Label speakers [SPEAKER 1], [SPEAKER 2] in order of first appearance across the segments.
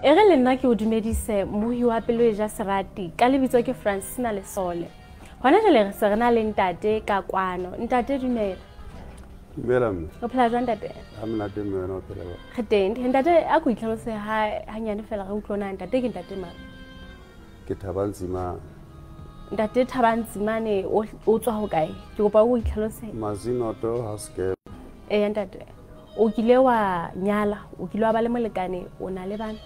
[SPEAKER 1] E re le nna ke o dumedise mohi wa pelo e ja serati ka lebitso ke Francina Lesole. Hona jwale re se re na le ntate ka kwano. Ntate dumela.
[SPEAKER 2] Dumela mme.
[SPEAKER 1] O phela jwang ntate?
[SPEAKER 2] Ha monate mme wena o phela jwang?
[SPEAKER 1] Re teng. Ntate a ko itlhalose ha hanyane fela re utlwe na ntate ke ntate mang?
[SPEAKER 2] Ke Thabang Tsimane.
[SPEAKER 1] Ntate Thabang Tsimane o tswa hokae? Ke kopa o itlhalose.
[SPEAKER 2] Mazinoto ha skepe.
[SPEAKER 1] Eh ntate. O kile wa nyala, o kile wa ba le molekane, o na le bana?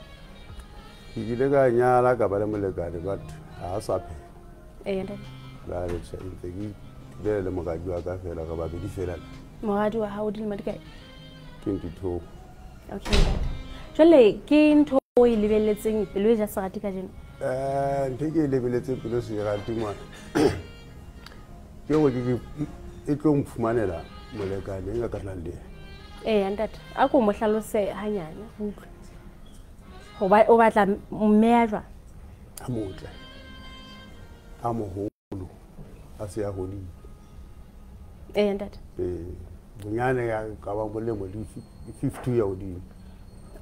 [SPEAKER 2] Ke kile ka nyala ka ba le molekane but ha a sa phela.
[SPEAKER 1] Eh ntate.
[SPEAKER 2] Jwale tjhe ntse ke itulela le moradi wa ka fela re babedi fela.
[SPEAKER 1] Moradi wa hao o dilemo di kae?
[SPEAKER 2] 22.
[SPEAKER 1] Okay ntate. Jwale ke ntho o e lebelletseng pelo e ja serati kajeno?
[SPEAKER 2] Ntho e ke e lebelletseng pelo e serati ngwana. Ke hore ke e tlo mphumanela molekane e nka ka tlang le yena.
[SPEAKER 1] Eh ntate, a ko mo hlalose hanyane re utlwe. Hoba o batla mme ya jwang?
[SPEAKER 2] A motle. A moholo. A se a hodile.
[SPEAKER 1] Eh ntate.
[SPEAKER 2] Bonyane ya ka ba molemo di 50 ya hodimo.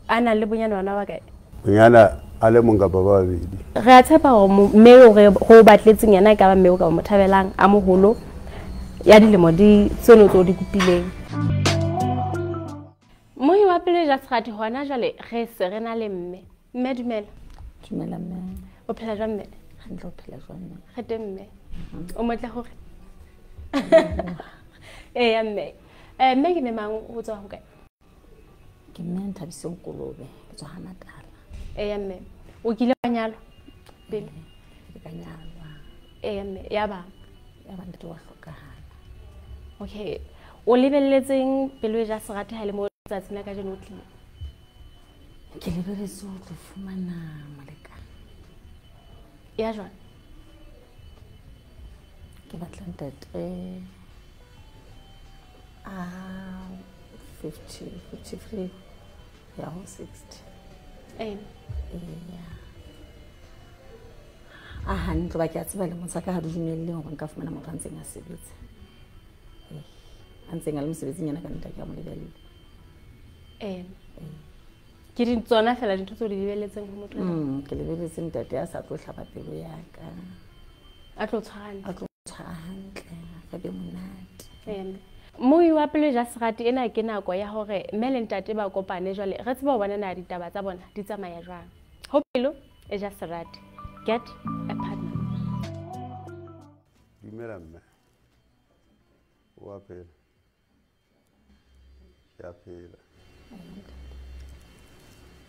[SPEAKER 1] A na le bonyane bana ba kae?
[SPEAKER 2] Bonyane a le mong kapa ba babedi.
[SPEAKER 1] Re a tshepa hore mme o re go batletseng yena e ka ba mme o ka mo thabelang a moholo ya dilemo di tseno tse o di kopileng. Mohi wa pele ja serati hona jwale re se re na le mme. Mme dumela.
[SPEAKER 3] Dumela mme.
[SPEAKER 1] O phela jwang mme?
[SPEAKER 3] Hantle, o phela jwang mme?
[SPEAKER 1] Re teng mme. O motle hore? Eya mme. Mme ke mme mang o tswa hokae?
[SPEAKER 3] Ke mme Nthabiseng Kolobe, ke tswa ha Matala.
[SPEAKER 1] Eya mme. O kile wa nyalwa pele?
[SPEAKER 3] Ke ka nyalwa.
[SPEAKER 1] Eya mme, ya ba?
[SPEAKER 3] Ya ba ntate wa hlokahala.
[SPEAKER 1] Okay. O lebelletseng pelo e ja serati ha le mo tsatsing la kajeno o tlile?
[SPEAKER 3] Ke lebelletse ho tlo fumana molekane.
[SPEAKER 1] Ya jwang?
[SPEAKER 3] Ke batla ntate a 50, 53 ya ho 60.
[SPEAKER 1] Eh.
[SPEAKER 3] Eya. A hantle ba ke a tseba lemo tsa ka ha di dumelle hore nka fumana motho a ntseng a sebetsa. A ntseng a le mosebetsing yena ka nnete ke a mo lebella.
[SPEAKER 1] Eh. Ke di tsona fela dintho tseo di lebelletseng ho motho?
[SPEAKER 3] Ke lebelletse ntate a sa tlo hlaba pelo ya ka.
[SPEAKER 1] A tlo tshwara hantle.
[SPEAKER 3] A tlo tshwara hantle, a be monate.
[SPEAKER 1] Mohi wa pelo ja serati ena ke nako ya hore mme le ntate ba kopane jwale re tsebe ho bona na ditaba tsa bona di tsamaya jwang. Ho pelo e ja serati. Get a partner.
[SPEAKER 2] Dumela mme. Wa phela. Ke a phela.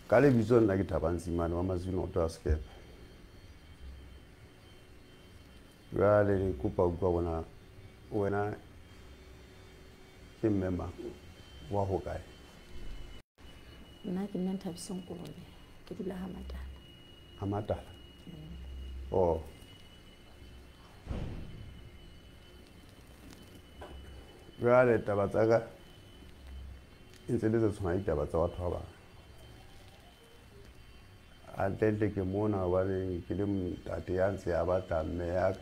[SPEAKER 2] Ka lebitso nna ke Thabang Tsimane wa Mazinoto a Skepe. Jwale ke kopa utlwa bona wena ke mme mang wa hokae?
[SPEAKER 3] Nna ke mme Nthabiseng Kolobe, ke dula ha Matala.
[SPEAKER 2] Ha Matala? Oh. Jwale taba tsa ka e ntse le tse tshwana ditaba tsa batho ba bang. Hantle ke mona hobane ke le ntate ya ntse a batla mme ya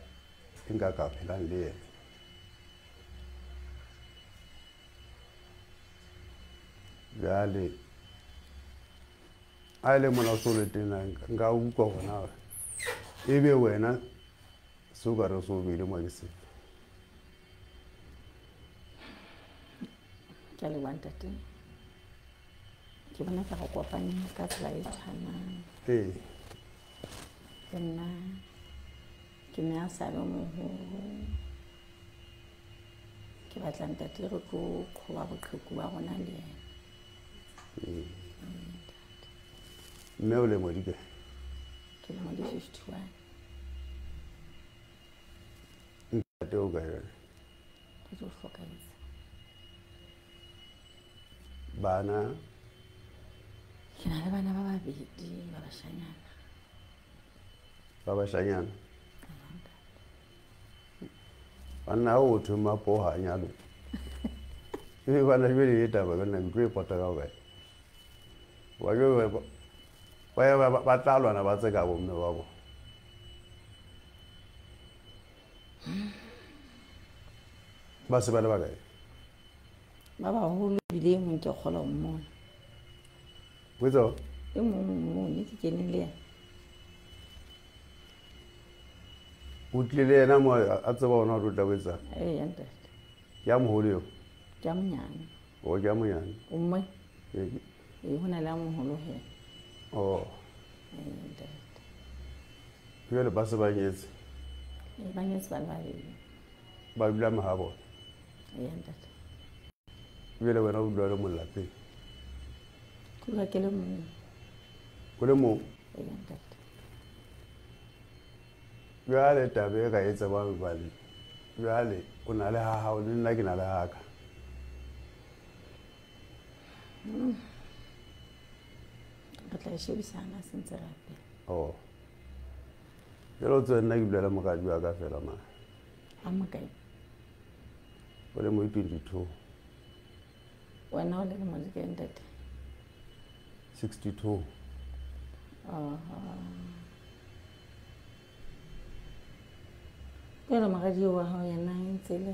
[SPEAKER 2] nka ka phelang le yena. Jwale a le mona o so le teng nka utlwa hore na ebe wena seo ka re so bile mo ke sefe.
[SPEAKER 3] Ke a leboha ntate. Ke bona ka re kopane ka tsela e tshwanang.
[SPEAKER 2] Ee.
[SPEAKER 3] Le nna ke mme a sa le moholo. Ke batla ntate re tlo qhoba boqheku ba rona le yena.
[SPEAKER 2] Mme o lemo di kae?
[SPEAKER 3] Ke lemo di 51.
[SPEAKER 2] Ntate o kae jwale?
[SPEAKER 3] Ntate o hlokahetse.
[SPEAKER 2] Bana?
[SPEAKER 3] Ke na le bana ba babedi ba bashanyana.
[SPEAKER 2] Ba bashanyana? Banna ha o thwe mapoho ha nyalwe. Ebe bana jwale e taba ka nna ke tlo e pota ka hokae? Wa jwale ba ya ba tla lwana ba tseka bomme ba bona. Ba se ba le bakae?
[SPEAKER 3] Ba baholo ebile e mong ke kgola ho mmona.
[SPEAKER 2] O etsa?
[SPEAKER 3] E mong mone ke keneng le yena.
[SPEAKER 2] O tlile le yena mo a tseba ona hore o tla o etsang?
[SPEAKER 3] Eya ntate.
[SPEAKER 2] Ke a moholo eo?
[SPEAKER 3] Ke a monyane.
[SPEAKER 2] O ke a monyane?
[SPEAKER 3] O mme? Ee, ho na le a moholo he.
[SPEAKER 2] Oh.
[SPEAKER 3] Ee ntate.
[SPEAKER 2] Jwale ba se ba nyetse?
[SPEAKER 3] Ee, ba nyetse ba le babedi.
[SPEAKER 2] Ba dula mahabo?
[SPEAKER 3] Eya ntate.
[SPEAKER 2] Jwale wena o dula le mong lapeng?
[SPEAKER 3] Ke dula ke le mong.
[SPEAKER 2] O le mong?
[SPEAKER 3] Eya ntate.
[SPEAKER 2] Jwale taba e ka e tsebang jwale, jwale o na le ha hao le nna ke na le ha ka.
[SPEAKER 3] Re tla e shebisana se ntse re ya pele.
[SPEAKER 2] Oh. Jwale o tsebe nna ke dula le moradi wa ka fela mane.
[SPEAKER 3] A mokae?
[SPEAKER 2] O le mo 22.
[SPEAKER 3] Wena o le lemo di kae ntate?
[SPEAKER 2] 62.
[SPEAKER 3] Jwale moradi wa hao yena e ntse le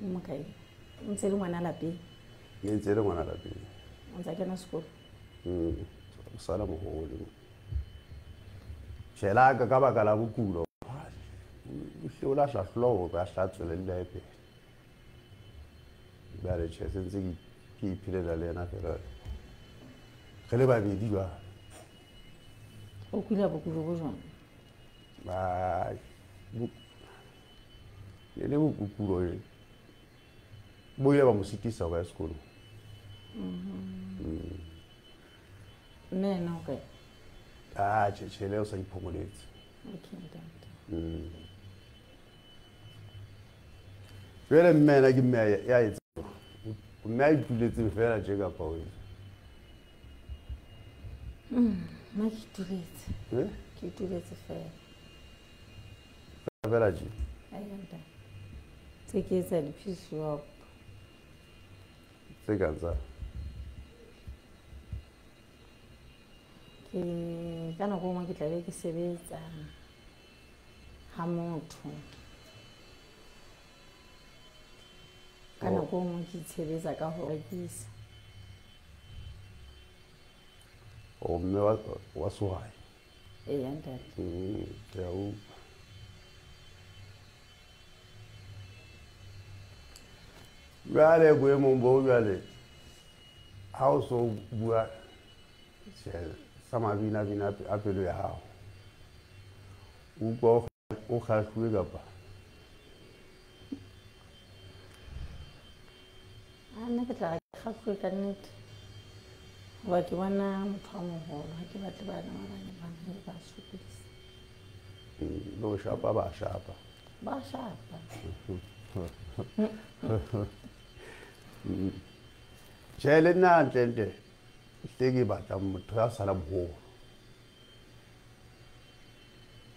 [SPEAKER 3] mokae? O ntse le ngwana lapeng?
[SPEAKER 2] E ntse le ngwana lapeng.
[SPEAKER 3] O ntse a kena sekolo?
[SPEAKER 2] O sala moholo. Tjhe, la ka baka la bokulo. O hle o la hlahloba hore a hla tswelelle a ye pele. Jwale tjhe, se ntse ke iphelela le yena fela. Re le babedi jwale.
[SPEAKER 3] O kula bokulo bo jwang?
[SPEAKER 2] Ne le bokulo e. Bo ile ba mo sitisa ho ya sekolong.
[SPEAKER 3] Mme yena o kae?
[SPEAKER 2] Ah, tjhe, tjhe, le o sa iphomoletse.
[SPEAKER 3] Okay, ntate.
[SPEAKER 2] Jwale mme yena ke mme ya etsang? Mme a ituletseng fela tje kapa o etsang?
[SPEAKER 3] Nna ke ituletse.
[SPEAKER 2] Eh?
[SPEAKER 3] Ke ituletse fela.
[SPEAKER 2] Fela tje?
[SPEAKER 3] Eya ntate. Tse ke etsa di-piece shop.
[SPEAKER 2] Tse kang tsa?
[SPEAKER 3] Ke ka nako e nngwe ke tla be ke sebetsa ha motho. Ka nako e nngwe ke itshebetsa ka ho rekisa.
[SPEAKER 2] O mme wa sehwai?
[SPEAKER 3] Eya ntate.
[SPEAKER 2] Ke a utlwa. Jwale boemong bo jwale ha o so bua sa mabinabina a pelo ya hao, o utlwa o kgahluwe kapa?
[SPEAKER 3] A nna ke tla re ke kgahluwe ka nnete. Hoba ke bona motho a moholo, ha ke batle bana ba bang ba ne ba sokodisa.
[SPEAKER 2] Le ho shapa ba shapa.
[SPEAKER 3] Ba shapa.
[SPEAKER 2] Tjhe, le nna hantlentle hle ke batla motho ya sala boholo.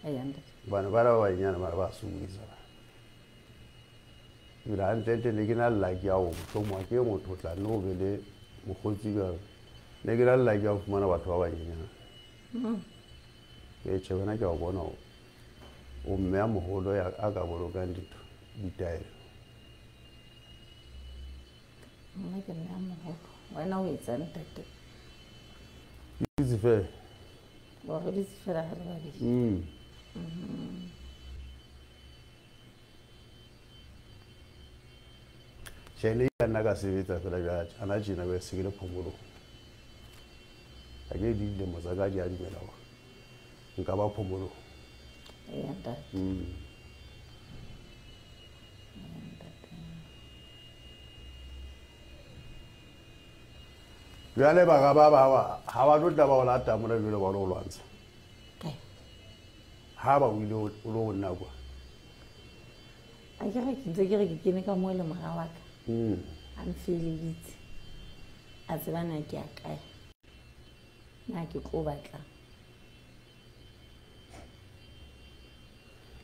[SPEAKER 3] Eya ntate.
[SPEAKER 2] Hobane bana ba banyenyane bana ba sokodisa bana. Ebile hantlentle ne ke na le luck ya hore mohlomong ha ke motho o tla nne o be le mokgotsi jwalo. Ne ke na le luck ya ho fumana batho ba banyenyane. Ke tjhe, wena ke a o bona o mme a moholo a ka bolokang ditaelo.
[SPEAKER 3] Nna ke mme a moholo. Wena o etsang ntate?
[SPEAKER 2] Ke dutse fela.
[SPEAKER 3] O re dutse fela ha re babedi?
[SPEAKER 2] Tjhe, ne ka nna ka sebetsa fela jwale. Hana tjena ba se ke le phomolong. Ha ke di dilemo tsa ka di a dumela hore nka ba phomolong.
[SPEAKER 3] Eya ntate.
[SPEAKER 2] Jwale bara ba ba ha ba tlo tla ba o lata mona jwale ba lo lwantsha.
[SPEAKER 3] Kae?
[SPEAKER 2] Ha ba o ile o lo nna kwa.
[SPEAKER 3] A ke re ke ntse ke re ke kene ka mo le mora wa ka. A mfeleditse. A tseba na ke ya kae. Na ke tlo batla.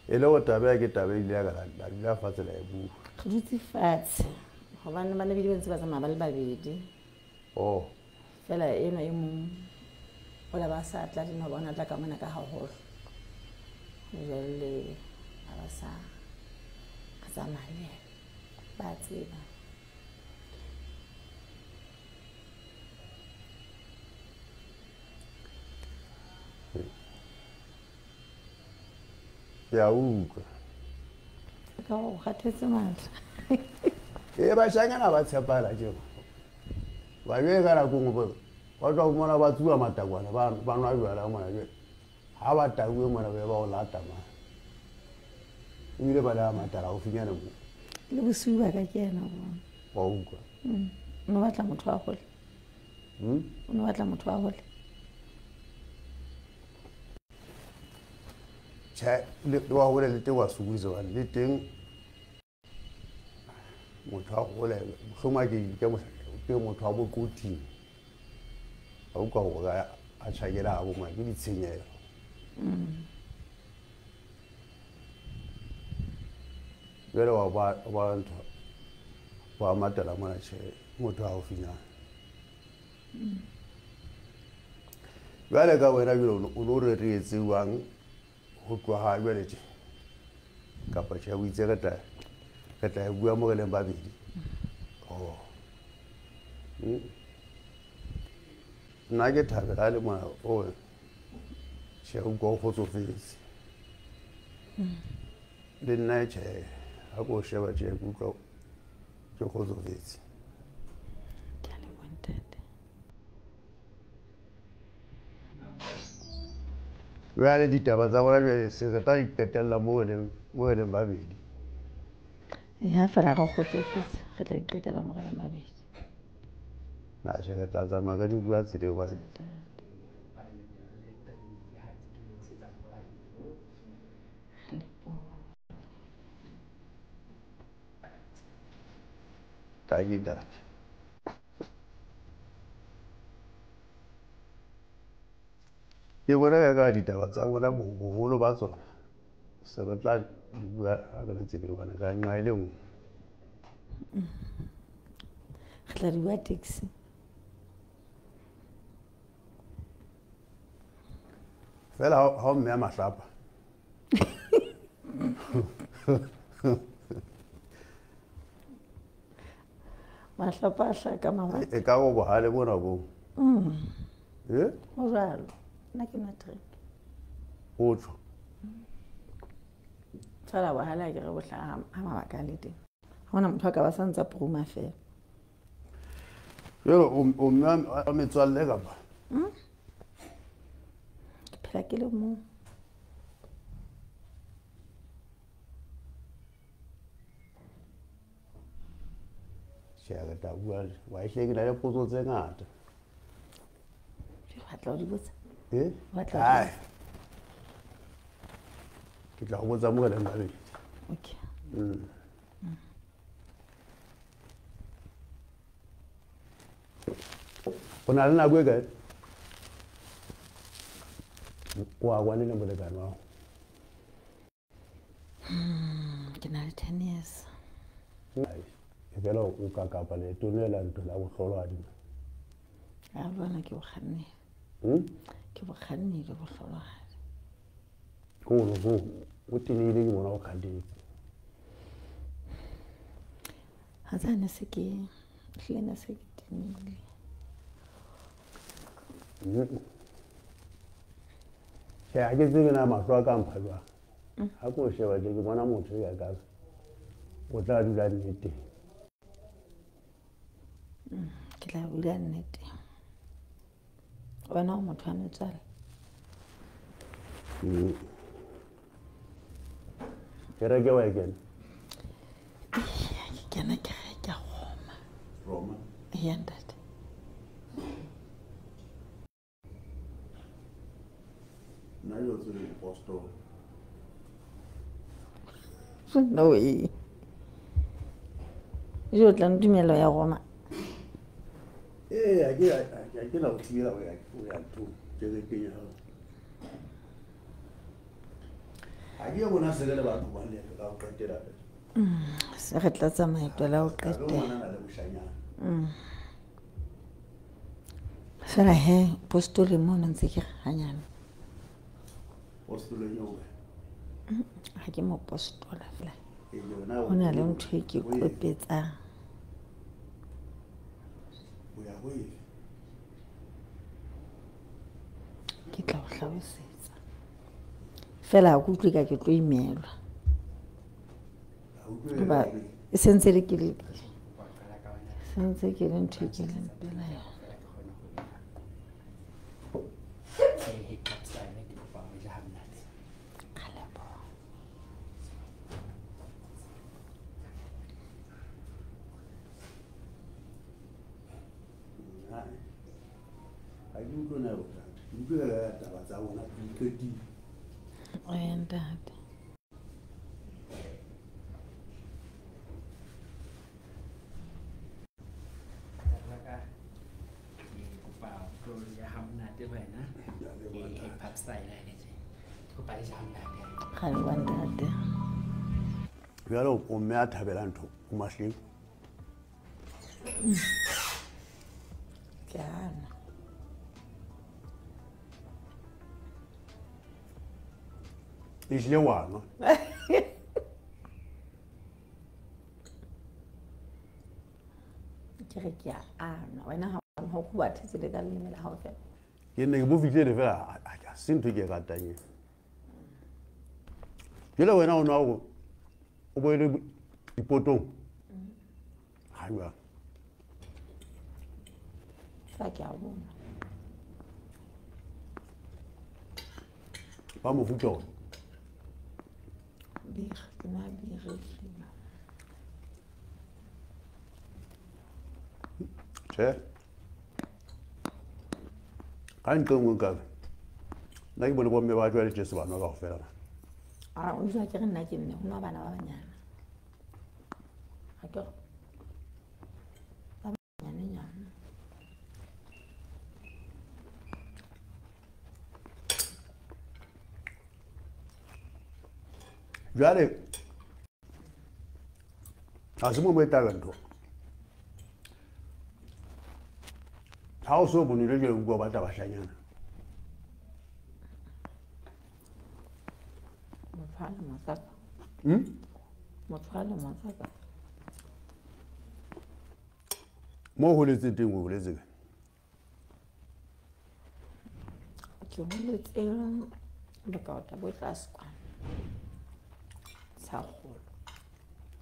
[SPEAKER 2] E le hore taba ya ke taba e ile ya ka la dula fatshe la e bua.
[SPEAKER 3] Re dutse fatshe. Hobane bana bile ba ntse ba tsamaya ba le babedi.
[SPEAKER 2] Oh.
[SPEAKER 3] Fela enwa e mong o la ba sa tla le bona tla ka mona ka haholo. Jwale ha ba sa tsamaya le yena. Ba tseba.
[SPEAKER 2] Ke a utlwa.
[SPEAKER 3] Ka o kgathetse matla.
[SPEAKER 2] E bashanyana ba tshepala tjeo. Ba jwe ka nako nngwe ba tla mona ba tsuwa matakwana ba nwa jwala mona jwe. Ha ba tauwe mona ba o lata ma. Ebile ba le matala haufinyana mo.
[SPEAKER 3] Le bosiu ba ka ke yena bona.
[SPEAKER 2] Wa utlwa.
[SPEAKER 3] O no batla motho wa hole. O no batla motho wa hole.
[SPEAKER 2] Tjhe, le wa hole le teng wa sokodisa hobane le teng motho wa hole mohlomong ke motho wa bokoting. A utlwa hore a tjhakela habo mona ke ditshenyehelo. Jwale wa ba ntho wa matela mona tjhe motho wa haufinyana. Jwale ka wena jwale o lo re re etse jwang ho tloha jwale tje kapa tjhe o itse re tla bua mo re leng babedi. Oh. Nna ke thabela le mona o tjhe o go kgotsofetse. Le nna tjhe ha ko sheba tjhe ke utlwa ke kgotsofetse.
[SPEAKER 3] Ke a leboha ntate.
[SPEAKER 2] Jwale ditaba tsa rona jwale se re tla di qetella mo re leng babedi.
[SPEAKER 3] Ha fela re kgotsofetse re tla di qetella mo re leng babedi.
[SPEAKER 2] Na tjhe re tla tsamaya ka di bua tseleng hobane. Tanki ntate. Ke bona ka ditaba tsa rona boholo ba tsona se re tla di bua ha re le tseleng hobane ka nqa e le nngwe.
[SPEAKER 3] Re tla di bua taxi.
[SPEAKER 2] Fela ha o mme a mahlapa.
[SPEAKER 3] Mahlapa a hlaka mabapi.
[SPEAKER 2] E ka go bohale bona bo. Eh?
[SPEAKER 3] Ho jwalo. Nna ke matric.
[SPEAKER 2] O tjho.
[SPEAKER 3] Fela bohale ha ke re bo hlaha ha mabaka a le teng. Ha hona motho a ka ba sa ntsa pruma fela.
[SPEAKER 2] Jwale o mme a metswalle kapa?
[SPEAKER 3] Ke phela ke le mong.
[SPEAKER 2] Tjhe, re tla bua wa ehlile ke na le potso tse ngata.
[SPEAKER 3] Ke batla ho di botsa.
[SPEAKER 2] Eh?
[SPEAKER 3] Batla.
[SPEAKER 2] Ke tla go botsa mo re leng babedi.
[SPEAKER 3] Okay.
[SPEAKER 2] O na le nako e kae? O a kwane le molekane wa hao?
[SPEAKER 3] Ke na le 10 years.
[SPEAKER 2] E fela o ka kapa leeto le la ntho la bohlolohadi.
[SPEAKER 3] Ha bona ke bokgannile. Ke bokgannile bohlolohadi.
[SPEAKER 2] Ko o o tenehile ke bona o kgathetse.
[SPEAKER 3] Ha tsane se ke hlile ne se ke tenehile.
[SPEAKER 2] Tjhe, ha ke tsebe na mahlo a ka mpha jwang. Ha ko sheba tje ke bona motho ya ka o tla dula nneteng.
[SPEAKER 3] Ke tla bula nnete. Wena o motho wa metswalle.
[SPEAKER 2] Kereke wa e kena?
[SPEAKER 3] Ke kena kereke ya Roma.
[SPEAKER 2] Roma?
[SPEAKER 3] Eya ntate.
[SPEAKER 2] Nna yo tsebe mopostola.
[SPEAKER 3] No way. Jo tla ntumelo ya Roma.
[SPEAKER 2] Ee, ha ke na ho thibela ho ya nthong kerekeng ya hao. Ha ke bona se le batho ba leeto la ho qetela.
[SPEAKER 3] Se re tla tsamaya leeto la ho qetela.
[SPEAKER 2] Ngwana na le moshanyana.
[SPEAKER 3] Fela he postoleng mono ntse ke re hanyane.
[SPEAKER 2] Postoleng eo?
[SPEAKER 3] Ha ke mopostola fela. Ho na le ntho e ke qopetsang.
[SPEAKER 2] O ya ho efe?
[SPEAKER 3] Ke tla o hlalosetsa. Fela Fela ha ke utlwe ka ke tlo imelwa. Hoba e sentse le ke le sentse ke le ntho e ke leng pela yona.
[SPEAKER 2] Ha ke utlwe na bothata. Ke utlwe ka taba tsa bona di qetile.
[SPEAKER 3] Ee, ntate. Ga le wa ntate.
[SPEAKER 2] Jwale o mme a thabela ntho o mahleng.
[SPEAKER 3] Ke ana.
[SPEAKER 2] Ehlile wa nwa.
[SPEAKER 3] Ke re ke a anwa. Wena ha o go ba thetse le ka leleme la hao fela.
[SPEAKER 2] Ke ne ke bo fihlile fela a se ntho e ke e ratang eo. Jwale wena o nwa hore o boele dipotong. Ha jwang?
[SPEAKER 3] Fa ke a bona.
[SPEAKER 2] Ba mofuta ona.
[SPEAKER 3] Bere, ke nwa bere ehlile.
[SPEAKER 2] Tjhe. Ka nqe nngwe nkabe. Nna ke bone bomme ba jwale tje se ba nwa kaofela.
[SPEAKER 3] A o jwa ke re nna ke nne ho nwa bana ba banyane. Ha ke re ba banyane nyane.
[SPEAKER 2] Jwale ha se mo mo etala ntho. Ha o so bonile jwale o utlwa o batla bashanyana.
[SPEAKER 3] Motho a le motsaka. Motho a le motsaka.
[SPEAKER 2] Mo o holetseng teng o holetse kae?
[SPEAKER 3] Ke holetse Bokaota bo tlase kwana. Tshakgolo.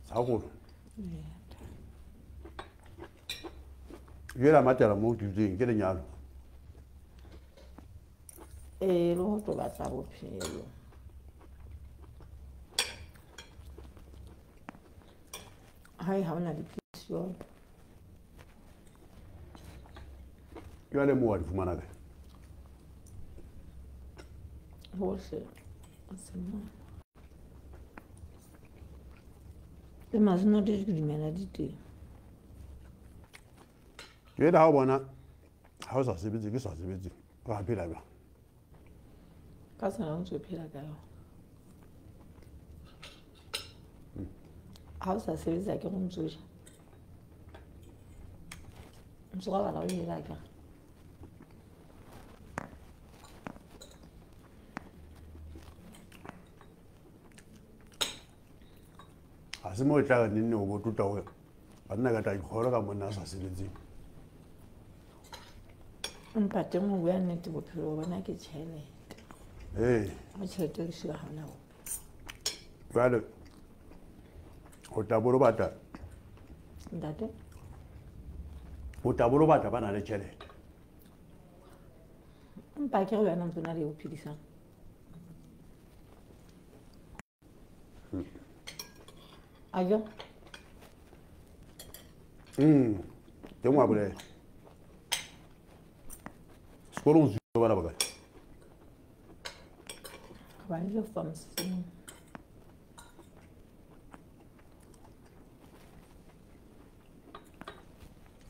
[SPEAKER 2] Tshakgolo?
[SPEAKER 3] Ee.
[SPEAKER 2] Jwale a matela moo ke dutseng ke lenyalo.
[SPEAKER 3] Ee, le ho tlo batla bophelo. Hae ha ona diphihlelo.
[SPEAKER 2] Jwale moo wa di fumana kae?
[SPEAKER 3] Hohle. Se mona. Le masenote ke dumela di teng.
[SPEAKER 2] Jwale ha o bona ha o sa sebetse ke sa sebetse ra phela jwang?
[SPEAKER 3] Ka tsela o ntso phela ka yona. Ha o sa sebetse ke go ntso ja. Ntso robala o jele akere.
[SPEAKER 2] Ha se mo e tla re neng o bo tota hore banna ka tla ikgolo ka monna a sa sebetseng.
[SPEAKER 3] Empa teng ho bua nnete bophelo ba bona ke tjhelete.
[SPEAKER 2] Ee.
[SPEAKER 3] Ha tjhelete e siyo ha hona bophelo.
[SPEAKER 2] Jwale o tla bo lo batla.
[SPEAKER 3] Ntate?
[SPEAKER 2] O tla bo lo batla ba na le tjhelete.
[SPEAKER 3] Empa ke re wena o ntso na le eo phedisang. Ayo.
[SPEAKER 2] Teng wa bolela. Sekolong se bana ba kae?
[SPEAKER 3] Ke badile form C.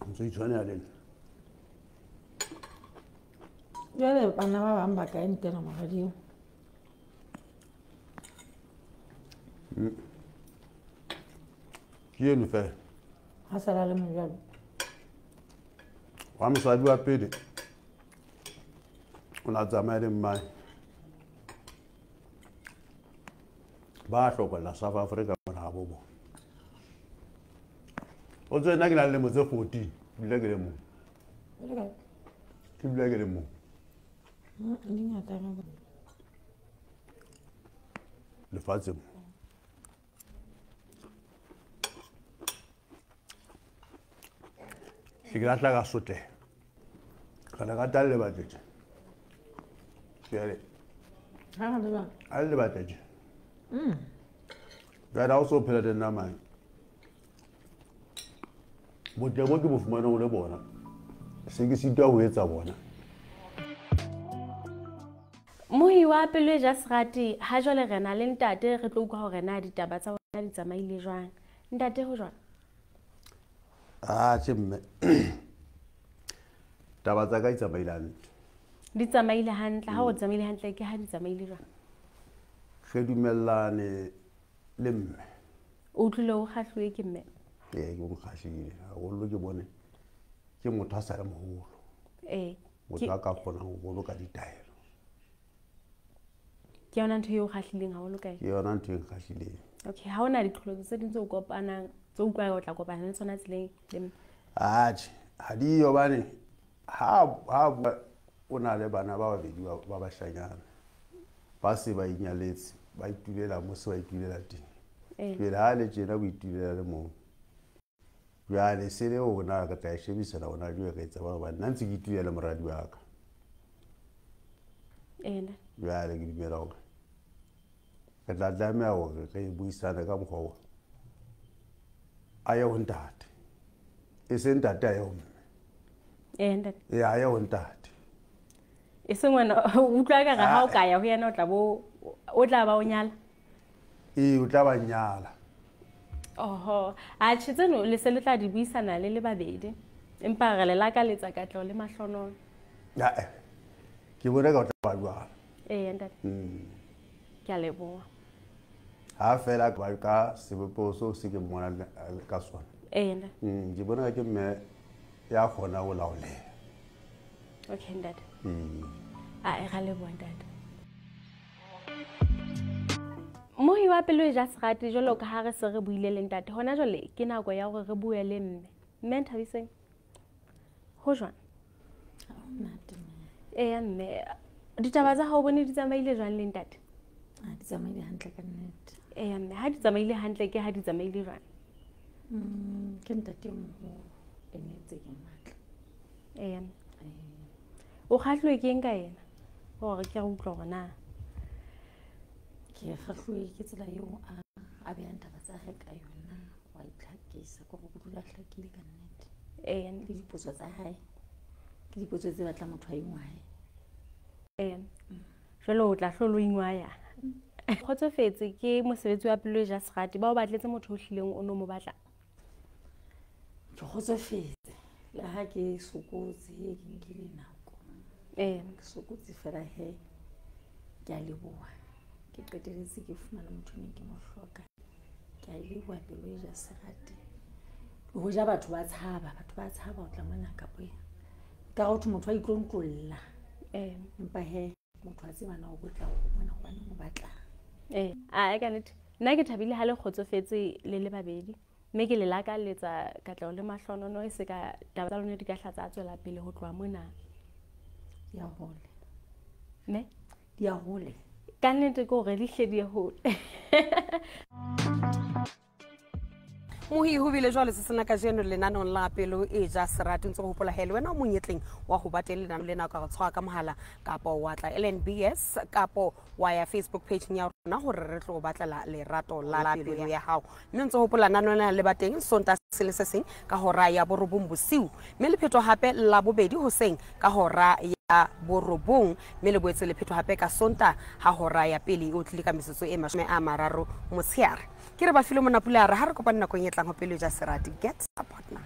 [SPEAKER 2] Ntse itshwanela le nna.
[SPEAKER 3] Jwale bana ba bang ba ka entela moradi eo.
[SPEAKER 2] Ke eno fela.
[SPEAKER 3] Ha sala le mong jwalo.
[SPEAKER 2] Wa mosadi wa pele o na tsamaya le mmae. Ba hlokolla South Africa mona habo bona. O tswe nna ke na le lemo tse 14, ke dula ke le mong.
[SPEAKER 3] O le kae?
[SPEAKER 2] Ke dula ke le mong.
[SPEAKER 3] Di ngata ka bona.
[SPEAKER 2] Lefatsheng. Ke tla ka sotleha. Ka la ka le batletse. Jwale.
[SPEAKER 3] Ha le ba.
[SPEAKER 2] A le batletse. Jwale ha o so phela le nna mane. Botle bo ke bo fumana o le bona. Se ke sitwa ho etsa bona.
[SPEAKER 1] Mohi wa pelo ja serati ha jwale re na le ntate re tlo utlwa hore na ditaba tsa bona di tsamaile jwang. Ntate ho jwang?
[SPEAKER 2] Ah, tjhe mme. Taba tsa ka di tsamaile hantle.
[SPEAKER 1] Di tsamaile hantle, ha o tsamaile hantle ke ha di tsamaile jwang?
[SPEAKER 2] Re dumellane le mme.
[SPEAKER 1] O utlwile o kgahluwe ke mme?
[SPEAKER 2] Ee, ke mo kgahlile. Haholo ke bone ke motho a sa le moholo.
[SPEAKER 1] Ee.
[SPEAKER 2] Motho a ka kgonang ho boloka ditaelo.
[SPEAKER 1] Ke yona ntho eo kgahlileng haholo kae?
[SPEAKER 2] Ke yona ntho e kgahlileng.
[SPEAKER 1] Okay, ha hona diqholotso tse ding tse o kopanang, tse utlwang o tla kopana le tsona tseleng le mme?
[SPEAKER 2] Atjhe, ha di yo hobane ha o na le bana ba babedi ba bashanyana ba se ba inyaletse, ba itulela mo se ba itulela teng. Pele ha le tjena o itulela le mong. Jwale se le hore re tla e shebisana hona jwale re etsa ba hobane nna ntse ke itulela le moradi wa ka.
[SPEAKER 1] Ena.
[SPEAKER 2] Jwale ke dumela hore re tla tlameha hore re buisane ka mokgwa wa a ye ho ntate. E se ntate a ye ho mme.
[SPEAKER 1] Ee, ntate.
[SPEAKER 2] Ee, a ye ho ntate.
[SPEAKER 1] E seng wena o utlwa ka re ha o ka ya ho yena o tla bo o tla ba o nyala?
[SPEAKER 2] Ee, o tla ba nyala.
[SPEAKER 1] Oho, atjhe tseno le se le tla di buisana le le babedi. Empa re le lakaletsa katleho le mahlonolo.
[SPEAKER 2] Ae. Ke bona ka o tla ba jwalo.
[SPEAKER 1] Ee, ntate. Ke a leboha.
[SPEAKER 2] Ha fela ba ka sebopeho seo se ke mmonang ka sona.
[SPEAKER 1] Ee, ntate.
[SPEAKER 2] Ke bona ke mme ya kgonang ho laoleha.
[SPEAKER 1] Okay, ntate. Ae, ra leboha ntate. Mohi wa pelo e ja serati jwalo ka ha re se re buile le ntate. Hona jwale ke nako ya hore re bue le mme. Mme Nthabiseng, ho jwang?
[SPEAKER 3] Ha ho monate mme.
[SPEAKER 1] Eya mme, ditaba tsa hao bone di tsamaile jwang le ntate?
[SPEAKER 3] Ha di tsamaile hantle ka nnete.
[SPEAKER 1] Eya mme, ha di tsamaile hantle ke ha di tsamaile jwang?
[SPEAKER 3] Ke ntate e moholo, ene tse ke matla.
[SPEAKER 1] Eya mme. O kgahluwe ke eng ka yena? Hore ke re utlwe hore na.
[SPEAKER 3] Ke kgahluwe ke tsela eo a behang taba tsa hae ka yona, wa itlhakisa, ke hore o dula a hlakile ka nnete.
[SPEAKER 1] Eya.
[SPEAKER 3] Le dipotso tsa hae, ke dipotso tse batlang motho a ingwaye.
[SPEAKER 1] Eya. Jwale o tla hlola o ingwaya. Kgotsofetse ke mosebetsi wa pelo e ja serati, ba o batletse motho o hlileng o no mo batla?
[SPEAKER 3] Ke kgotsofetse, le ha ke sokotse, ke nkile nako.
[SPEAKER 1] Eya.
[SPEAKER 3] Ke sokotse fela he, ke a leboha. Ke qetelletse ke fumana motho neng ke mo hloka. Ke a leboha pelo e ja serati. Le hoja batho ba tshaba, batho ba tshaba ho tla mona kapo eng. Ka hore motho a itlontlolla.
[SPEAKER 1] Ee.
[SPEAKER 3] Empa he motho a tseba na o botla o mona hobane o batla.
[SPEAKER 1] Ee, a ka nnete. Nna ke thabile ha le kgotsofetse le le babedi. Mme ke le lakaletsa katleho le mahlonono e se ka taba tsa lona di ka hla tsa tswela pele ho tloha mona.
[SPEAKER 3] Di a hole.
[SPEAKER 1] Mme?
[SPEAKER 3] Di a hole.
[SPEAKER 1] Ka nnete ke hore di hle di ye hole.
[SPEAKER 4] Mohi ho bile jwale se sena kajeno lenaneong la pelo e ja serati. Ntse ho hopola he le wena o monyetleng wa ho ba teng lenaneo lena, o ka re tshwara ka mohala kapa wa tla LNBS kapo wa ya Facebook page ya rona hore re tlo batlela lerato la pelo ya hao. Mme ntse hopola lenaneo lena le ba teng Sontaha se le se seng ka hora ya 9 bosiu, mme le phetho hape la bobedi hoseng ka hora ya 9, mme le boetse le phetho hape ka Sontaha ha hora ya pele e otlile ka metsotso e 30 motshehare. Ke re ba file monapula a re ha re kopane nakong e tlang ho pelo ja serati. Get a partner.